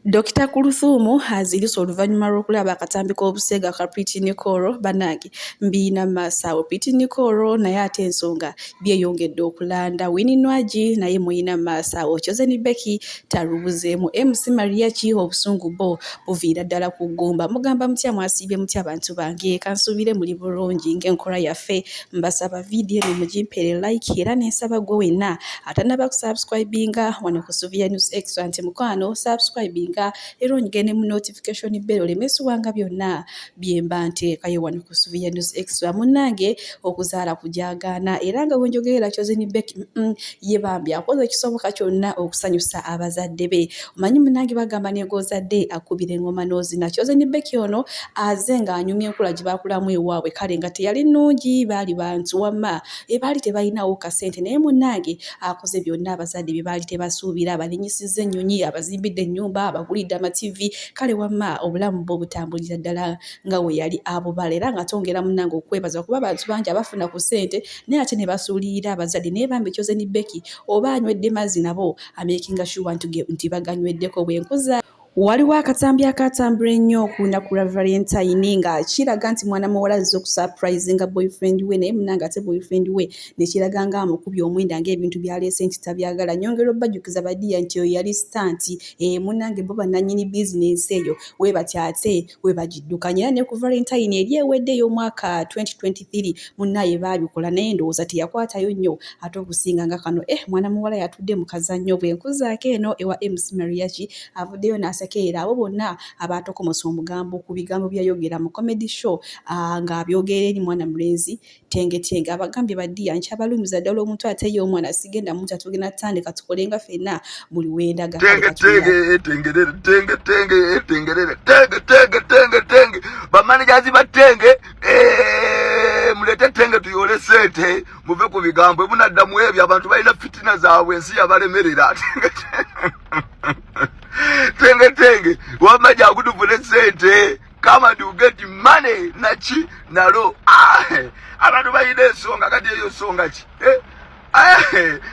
Dokita Kuluthumu azirise oluvannyuma lw'okulaba akatambi k'obuseege aka Pretty Nicole bannange mbiina mu maaso awo. Pretty Nicole naye ate ensonga byeyongedde okulanda. Winnie Nwagi naye muyina mu maaso awo. Chosen Becky talubuzeemu. MC Mariachi obusungu bwo buviira ddala ku ggumba. Mugamba mutya mwasiibye mutya abantu bange? Kansuubire muli bulungi ng'enkola yaffe. Mbasaba vidiyo eno mugimpeere like era nensaba gwe wenna atanaba kusubscribinga wano ku Suvia News Extra nti mukwano subscribinga era onyige ne mu notification bell oleme suwanga byonna byemba nteekayo wano ku Suvia News Extra. Munnange okuzaala kujagaana era nga wenjogerera Chosen Becky ye bambi akoze ekisoboka kyonna okusanyusa abazadde be. Omanyi munnange bagamba negozadde akubira engoma n'ozina. Chosen Becky ono aze ng'anyumya enkula gye bakulamu ewaabwe kale nga teyali nnungi baali bantu wamma ebaali tebalinawo kasente naye munnange akoze byonna abazadde bye baali tebasuubira, abalinyisizza ennyonyi, abazimbidde ennyumba, abagulidde amativi, kale wamma obulamu bwo butambulira ddala nga we yali abubala era nga twongera munnange okwebaza kuba abantu bangi abafuna ku ssente naye ate ne basuulirira abazadde naye bambi Chosen Becky oba anywedde mazzi nabo amakinga sure nti baganyweddeko bwenkuza. Waliwo akatambi akaatambula ennyo ku lunaku lwa Valentine nga kiraga nti mwana muwala azze okusapurayizinga boyfriend we naye munnange ate boyfriend we ne kiraga ng'amukubye omwenda ng'ebintu by'aleese nti tabyagala. Nnyongera obbajjukiza badiya nti oyo yali stunt, ee munnange bo bannannyini bizinensi eyo we batyo ate we bagiddukanya era ne ku Valentine eri ewedde ey'omwaka 2023 munnaaye baabikola naye ndowooza teyakwatayo nnyo ate okusinga nga kano. Eh mwana muwala yatudde mu kazannyo bwe nkuzaako eno ewa MC Mariachi avuddeyo n'asekerera abo bonna abaatokomosa omugambo ku bigambo byayogera mu comedy show ng'abyogera eri mwana mulenzi tengetenge abagambye badiya nkyabalumiza ddala omuntu ate ye omwana sigenda muntu atugenda tutandika tukole nga ffenna buli wendaga. Tenge tenge tengerere tenge tenge tengerere tenge tenge tenge tenge bamanajazi ba tenge mulete tenge tuyole sente muve ku bigambo ebunaddamu ebyo abantu balina fitina zaabwe ensi yabalemerera. Tenge tenge wamma jangu tufune sente, come and you get money naki nalo. Abantu balina ensonga kati eyo nsonga ki?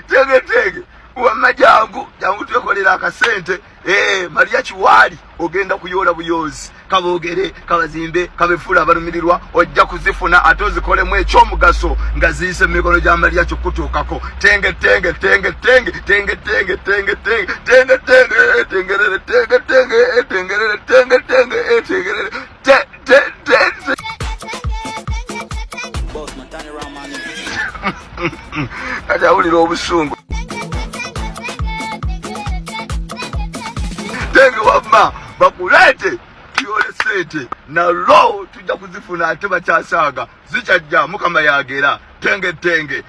Tenge tenge wamma jangu jangu twekolera akasente. Maria Kiwaali ogenda kuyoola buyoozi, kaboogere kabazimbe kabefuula abalumirirwa, ojja kuzifuna ate ozikolemu ekyomugaso nga ziyise mu mikono gya Maria kikutuukako. Tenge tenge tenge tenge tenge tenge tenge tenge tenge tenge tengerere tenge tenge tengerere tenge tenge tengerere te te te te. Kati awulira obusungu. Tenge wamma bakuleete tuyole sente nalo tujja kuzifuna ate bakyasaaga zikyajja Mukama yagera. Tenge tenge.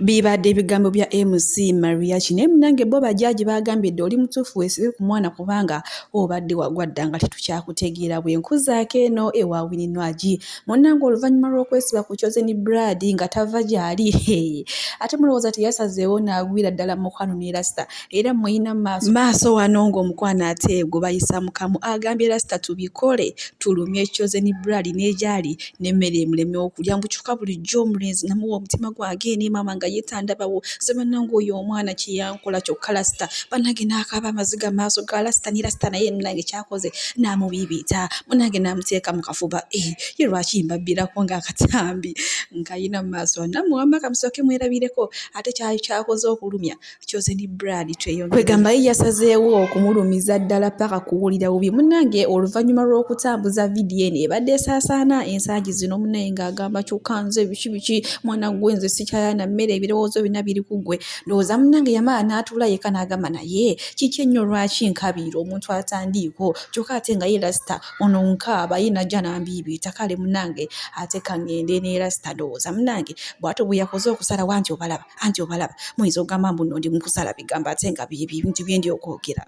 Bibadde ebigambo bya MC Mariachi naye munnange bo bajaaji baagambye dda oli mutuufu weesibe ku mwana kubanga obadde wagwa dda nga tetukyakutegeera. Bwe nkuzaako eno ewa Winnie Nwagi munnange oluvannyuma lw'okwesiba ku Chosen Blood nga tava gy'ali ate mulowooza teyasazeewo n'agwira ddala mukwano ne Rasta era muyina maaso wano ng'omukwano ate gwe bayisa mukamu agambye Rasta tubikole tulumye Chosen Blood n'egyali n'emmere emuleme okulya mbu kyokka bulijjo omulenzi namuwa omutima gwange ne maama nga ye tandabawo nze bannange oyo omwana kye yankola kyokka Rasta bannange n'akaaba amaziga maaso ga Rasta ne Rasta naye munnange kyakoze n'amubiibiita munnange n'amuteeka mu kafuba. Ye lwaki mbabbirako ng'akatambi nkayina mu maaso nammwe wamma kamusooke mwerabireko ate kyali kyakoze okulumya Chosen Blood tweyongere. Kwegamba ye yasazeewo okumulumiza ddala paka kuwulira bubi munnange oluvannyuma lw'okutambuza vidiyo eno ebadde esaasaana ensangi zino munnaye ng'agamba kyokka nze biki biki mwana gwe nze sikyayana mmere ebirowoozo byonna biri ku ggwe. Ndowooza munnange yamala n'atuula yekka n'agamba naye kiki ennyo lwaki nkabiira omuntu atandiiko kyokka ate nga ye Rasta ono nkaaba ye najja n'ambiibiita kale munnange ate kaŋŋende ne Rasta. Ndowooza munnange bw'atyo bwe yakoze okusalawo anti obalaba anti obalaba muyinza okugamba mbu nno ndi mu kusala bigambo ate nga byebyo ebintu bye ndi okwogera.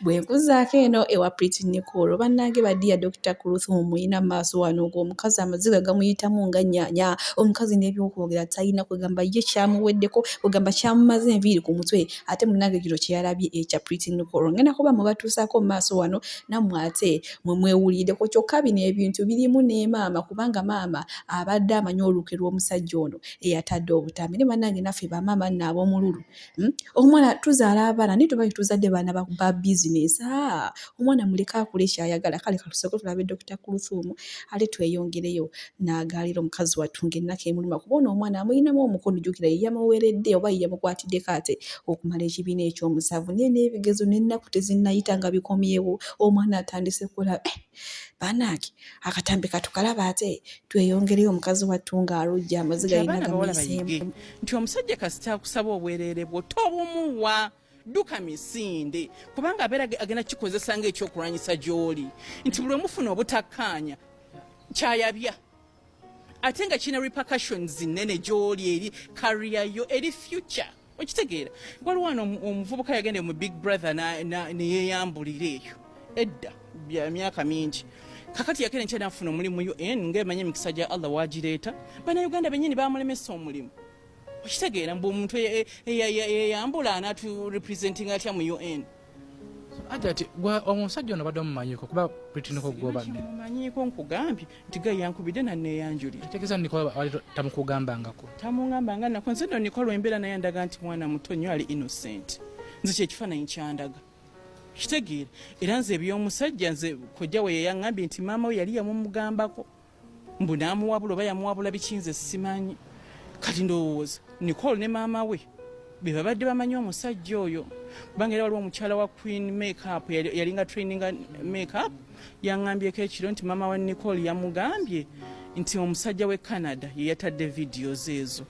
Bwe nkuzaako eno ewa Pretty Nicole bannange badiya Dr. Kuluthumu muyina maaso wano ng'omukazi amaziga gamuyitamu nga nnyaanya omukazi n'ebyokwogera talina Kwegamba ye kyamuweddeko, kwegamba kyamumaze enviiri ku mutwe. Ate munnange kino kye yalabye ekya Pretty Nicole, ngenda kuba mubatuusaako mu maaso wano nammwe ate mwe mwewuliddeko. Kyokka bino ebintu birimu ne maama, kubanga maama abadde amanyi olukwe lw'omusajja ono eyatadde obutambi. Naye bannange naffe bamaama nno ab'omululu, Omwana tuzaala abaana naye tuba tetuzadde baana ba bizinensi. Haa, omwana muleke akule ky'ayagala. Kale katusooke tulabe Dokita Kuluthum ate tweyongereyo n'agaalira omukazi wattu ng'ennaku emuluma kuba ono omwana amulinamu omukono. Jjukira ye yamuweredde oba ye yamukwatiddeko ate okumala ekibiina ekyomusanvu, naye n'ebigezo n'ennaku tezinnayita nga bikomyewo, omwana atandise kukola eh, bannange akatambi katukalaba ate tweyongereyo omukazi wattu ng'alujja amaziga Nti yina abaana abawala bayige gamuyiseemu. nti omusajja kasita akusaba obwereere bwo tobumuwa, dduka misinde, kubanga abeera agenda kikozesa ng'ekyokulwanyisa gy'oli, nti buli omufuna obutakkaanya kyayabya, ate nga kirina repercussions nnene gy'oli, eri career yo, eri future. Okitegeera? Waliwo wano omuvubuka yagenda mu Big Brother neyeyambulira eyo edda bya myaka mingi. Kakati yakera nkya nafuna omulimu UN, ngaemanya emikisa gya Allah wagireeta. Bannayuganda bennyini bamulemesa omulimu. Okitegeera? Mbu omuntu eyeyambula anatu representing atya mu UN? Ate ati gwe omusajja ono obadde omumanyiko, kuba Pretty Nicole gwobadde Mumanyiiko, nkugambye nti ga yankubidde naneeyanjulira. Kitegeeza Nicole abadde tamukugambangako? Tamuŋŋamba nga nako. Nze nno Nicole embeera naye andaga nti mwana muto nnyo, ali innocent. Nze kyekifaananyi kyandaga, kitegeera? Era nze ebyomusajja, nze kojja we yeyaŋŋambye nti maama we yali yamumugambako mbu n'amuwabula oba yamuwabula biki, nze simanyi. Kati ndowooza Nicole ne maama we be babadde bamanyi omusajja oyo, kubanga era waliwo omukyala wa Queen Makeup yalinga traininga makeup, yaŋŋambyeko ekiro nti maama wa Nicole yamugambye nti omusajja we Canada ye yatadde videos ezo.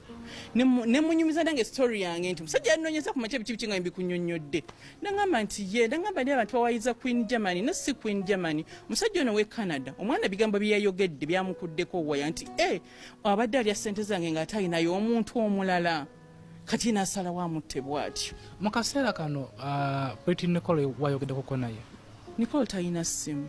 Ne munyumiza nange story yange nti omusajja yanonyeza ku makya biki biki nga mbikunyonnyodde. Nagamba nti ye nagamba naye abantu bawayiza Queen Germany ne si Queen Germany, omusajja ono we Canada. Omwana ebigambo bye yayogedde byamukuddeko waya nti e abadde alya ssente zange ng'ate alinayo omuntu omulala, kati nasalawo amutte bw'atyo. Mu kaseera kano Pretty Nicole wayogeddekoko naye? Nicole talina ssimu.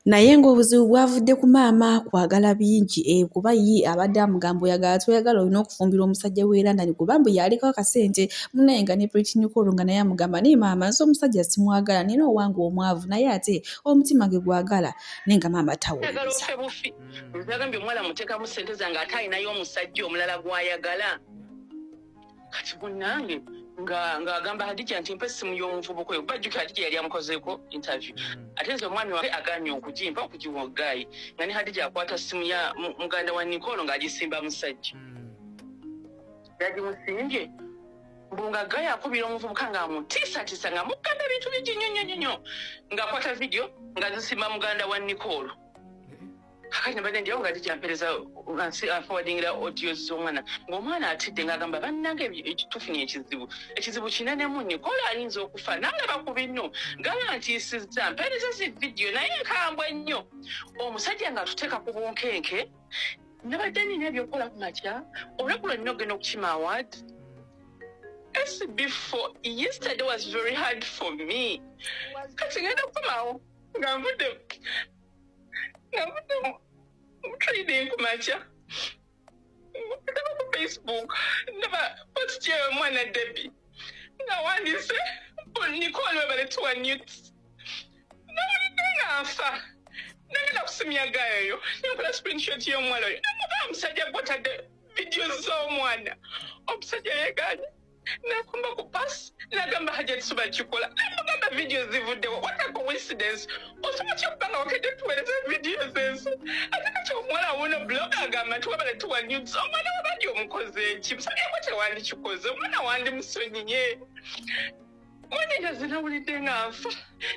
Naye ng'obuzibu bwavudde ku maama kwagala bingi, kuba ye abadde amugamba oyagala toyagala olina okufumbirwa omusajja w'e London, kuba mbu yaliko akasente. Munnaye nga ne Pretty Nicole nga naye amugamba, naye maama nze omusajja simwagala, nina owange omwavu, naye ate omutima gwe gwagala, naye nga maama Njagala tawuliriza. ofe bufi. Nzagambye omuwala muteekamu ssente zange, ate alinayo omusajja omulala gw'ayagala. Kati munnange nga ng'agamba Hadija nti mpa essimu y'omuvubuka oyo, kuba jjukira Hadija yali amukozeeko interview, ate nze omwami wange agaanye okugimpa okugiwa guy, nga ne Hadija akwata ssimu ya muganda wa Nicole ng'agisimba musajja. Yagimusimbye mbu nga guy akubira omuvubuka ng'amutiisatiisa, nga mugamba ebintu bingi nnyo nnyo nnyo, ng'akwata video nga zisimba muganda wa Nicole. Kakati nabadde ndiawo nga zijampereza forwardingira audios z'omwana, ng'omwana atidde, ng'agamba bannange tufunye ekizibu, ekizibu kinenemu, Nicole ayinza okufa n'alaba ku bino gala ntiisizza, mpeereza zi vidiyo naye nkambwe nnyo. Omusajja ng'atuteeka ku bunkenke. Nabadde nina ebyokukola ku makya olunaku lwonna ogenda okukima award SB4. Yesterday was very hard for me. Kati ngenda kukomawo nga nvudde mu training ku makya, ndaba ku Facebook, ndaba post y'omwana Debbie nga wandiise "Nicole webale tuwa nudes". Nawulidde nga nfa. Nagenda kusimya gayoyo, nenkola screenshot y'omuwala oyo, namugamba, "Omusajja gwotadde vidiyo z'omwana." Omusajja yegaanye nakumba ku pasi, nagamba, "Hajat, suba kikola." Namugamba, "Vidiyo zivuddewo, what a coincidence! Osobola ki okuba nga wakedde tuweereza vidiyo ezo?" Ate kati omuwala wuno blog agamba nti "Wabale tuwa nudes." Omwana wabandi omukoze eki? Musajja gwe tewandikikoze, omwana wandimusonyiye. Mwannyinaze, nawulidde nga nfa,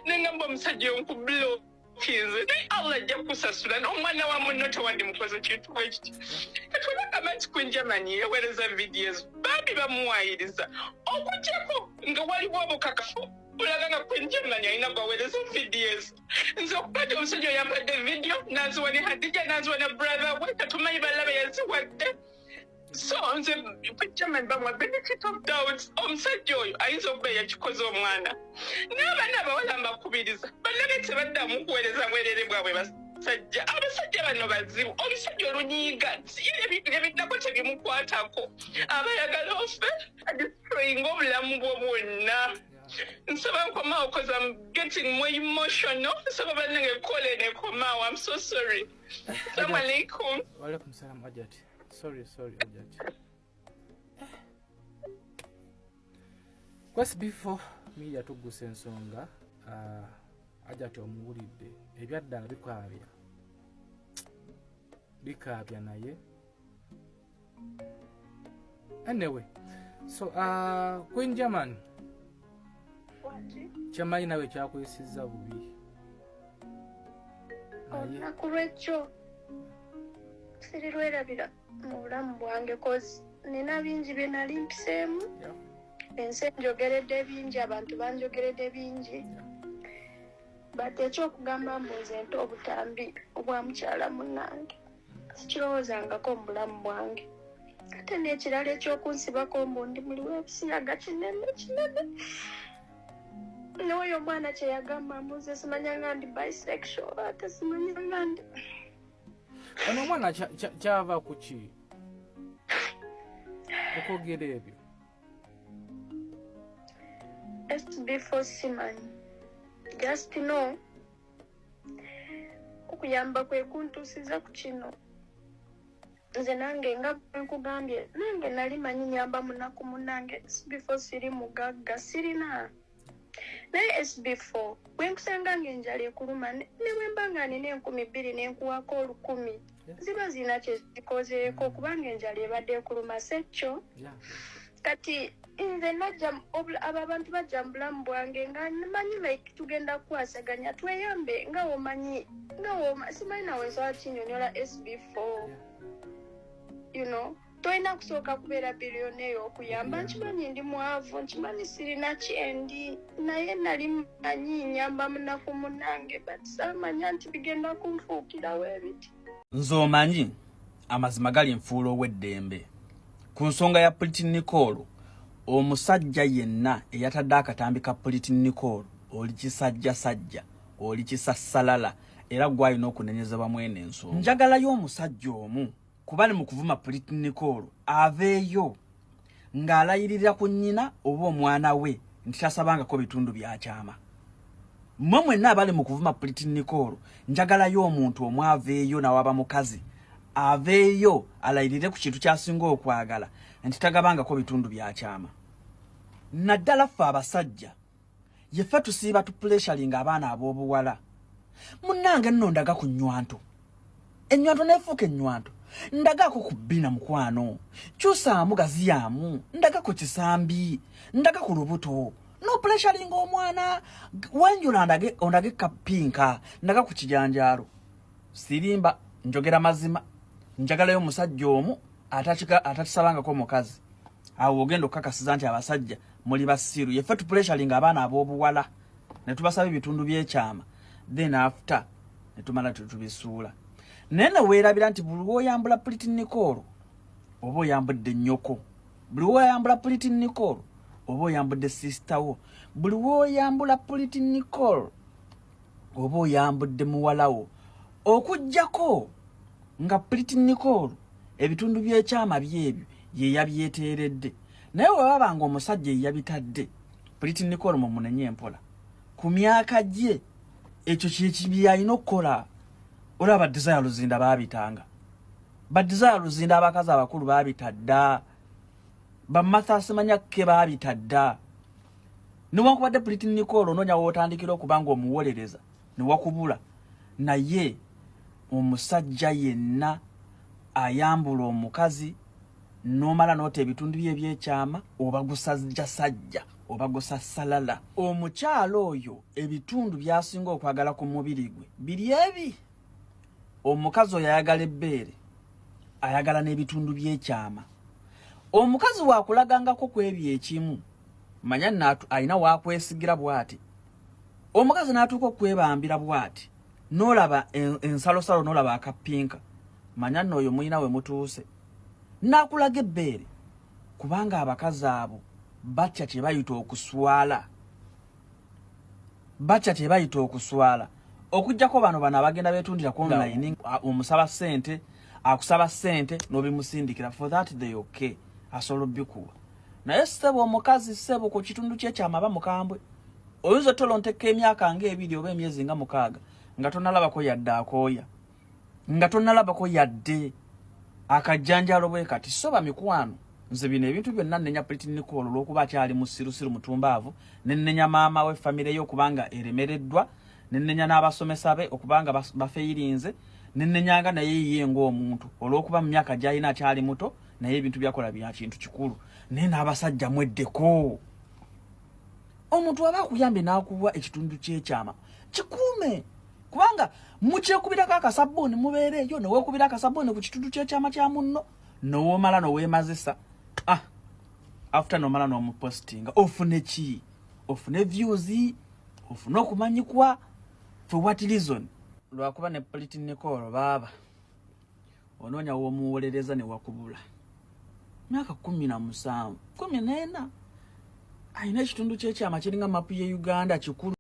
nengamba omusajja oyo, nkublockinze, naye Allah ajja kukusasula, n'omwana wa munno tewandimukoze kintu bwekiti. Kati webagamba nti Queen Germany yaweereza videos, bambi bamuwayiriza, okugyako nga waliwo obukakafu bulaga nga Queen Germany alina gwaweereza videos. Nze okuba nti omusajja oyo yampadde video, nanziwa ne Hadija, nanziwa ne brother we, katumanyi balala yaziwadde. So nze Queen Germany bamuwa benefit of doubt. Omusajja oyo ayinza okuba yakikoze omwana. N'abaana abawala mbakubiriza, bannange tebaddamu kuweereza bwerere bwabwe. Abasajja, abasajja bano bazibu. Omusajja olunyiiga ebiddako tebimukwatako, aba ayagala ofe adestroyinga obulamu bwo bwonna. Nsaba nkomawo cause I'm getting more emotional. Nsaba bannange kole nekomawo. I'm so sorry. Assalamu alaikum. Walaikum salam, Ajat. Sorry, sorry, Ajat. Kwesi before media tuggusa ensonga, Ajat omuwulidde ebyaddala bikaabya bikaabya naye anyway, so Queen German, kyemanyi nawe kyakuyisizza bubi. Olunaku lwekyo sirirwerabira mu bulamu bwange, cause nina bingi bye nali mpiseemu. Ensi enjogeredde bingi, abantu banjogeredde bingi, but ekyokugamba mbu nze nta obutambi obwa mukyala munnange sikirowoozangako mu bulamu bwange. Ate n'ekirala, ekyokunsibako mbu ndi muli w'ebisiyaga, kinene kinene. N'oyo omwana kye yagamba mbu nze simanya nga ndi bisexual, ate simanya nga ndi Ono omwana kyava ku ki okwogera ebyo? SB4 simanyi, just know okuyamba kwe kuntuusiza ku kino. Nze nange nga bwe nkugambye, nange nali manyi nyamba munaku munange. SB4 siri mugagga, sirina, naye SB4 bwe nkusanga ng'enjala ekuluma, ne bwe mba nga nina 2000 nenkuwako 1000, ziba zirina kye zikozeeko, kubanga enjala ebadde ekuluma sekyo. Kati nze najja abo abantu bajja mu bulamu bwange nga manyi like tugenda kukwasaganya tweyambe, nga womanyi, nga woma simanyi nawe nsobola kinyonyola SB4. Tolina kusooka kubeera billionaire okuyamba. Nkimanyi ndi mwavu, nkimanyi sirina kyendi, naye nali manyi nyamba munaku munange, but saamanya nti bigenda kunfuukirawo ebiti. Nze omanyi amazima gali nfuula ow'eddembe ku nsonga ya Pretty Nicole. Omusajja yenna eyatadde akatambi ka Pretty Nicole, oli kisajjasajja, oli kisassalala, era gwalina okunenyezebwa mwene ensonga. Njagalayo omusajja omu kuba ne mu kuvuma Pretty Nicole aveeyo ng'alayirira ku nnyina oba omwana we nti tasabangako bitundu byakyama. Mmwe mwenna abali mu kuvuma Pretty Nicole, njagalayo omuntu omu aveeyo, nawaba mukazi, aveeyo alayirire ku kintu kyasinga okwagala nti tagabangako bitundu byakyama. Naddala ffe abasajja, yeffe tusiiba tupressuringa abaana ab'obuwala. Munnange nno ndaga ku nnywanto, ennywanto neefuuka ennywanto, ndagaako ku bbina, mukwano kyusaamu, gaziyaamu, ndaga ku kisambi, ndaga ku lubuto. No pressuringa omwana wenjula, ndage, ondage kapinka, ndaga ku kijanjaalo. Sirimba, njogera mazima. Njagalayo omusajja omu atakisabangako omukazi. Awo ogenda okukakasiza nti abasajja muli basiru. Yeffe tupressuringa abaana ab'obuwala ne tubasaba ebitundu by'ekyama, then after ne tumala tetubisuula. Naye ne weerabira nti buli lwoyambula Pretty Nicole oba oyambudde nnyoko, buli lwoyambula Pretty Nicole oba oyambudde sister wo, buli lwoyambula Pretty Nicole oba oyambudde muwala wo, okugjako nga Pretty Nicole ebitundu by'ekyama byebyo ye yabyeteeredde. Naye bwe baba nga omusajja ye yabitadde, Pretty Nicole mumunenye empola ku myaka gye, ekyo kyekibi alina okukola. Olaba Desire Luzinda baabitanga, ba Desire Luzinda, abakazi abakulu baabita dda, bamathaasimanya ke baabita dda. Newankubadde Pretty Nicole onoonya wootandikira okuba nga omuwolereza newakubula, naye omusajja yenna ayambula omukazi n'omala n'ota ebitundu bye ebyekyama, oba gusajjasajja oba gusassalala, omukyalo oyo ebitundu by'asinga okwagala ku mubiri gwe biri ebi. Omukazi oyo ayagala ebbeere, ayagala n'ebitundu by'ekyama. Omukazi waakulagangako ku ebyo ekimu, manya alina waakwesigira bw'ati. Omukazi n'atuuka okwebambira bw'ati, n'olaba ensalosalo, n'olaba akapinka, manya nno oyo mulina we mutuuse. N'akulaga ebbeere, kubanga abakazi abo batya kye bayita okuswala, batya kye bayita okuswala. Okujjako bano bano abagenda betundira ku online, omusaba ssente, akusaba ssente n'obimusindikira, for that they okay, asobola obikuwa. Naye ssebo omukazi, ssebo, ku kitundu kyekyama aba mukambwe. Oyinza otolonteka emyaka nga 2 oba emyezi nga 6 nga tonalabako yadde akooya, nga tonalabako yadde akajjanjalo bwe kati. So bamikwano, nze bino ebintu byonna nnenya Pretty Nicole olw'okuba akyali musirusiru mutumbaavu, nennenya maama we, famire ye okubanga eremereddwa, nennenya n'abasomesa be okubanga bafeyirinze, nennenyanga naye ye ng'omuntu olw'okuba mu myaka gy'alina akyali muto, naye ebintu byakola bya kintu kikulu. Naye n'abasajja mweddeko. Omuntu aba akuyambye n'akuwa ekitundu ky'ekyama, kikuume, kubanga mukyekubirako akasabbuuni, mubeera eyo neweekubira akasabbuuni ku kitundu ky'ekyama kya munno, nowoomala noweemazisa, ah, after nomala n'omupostinga, ofune ki? Ofune views, ofune okumanyikwa, for what reason? Lwakuba ne Pretty Nicole baaba onoonya w'omuwolereza ne wakubula. Myaka 17, 14, alina ekitundu kyekyama kiringa mapu ye Uganda kikulu.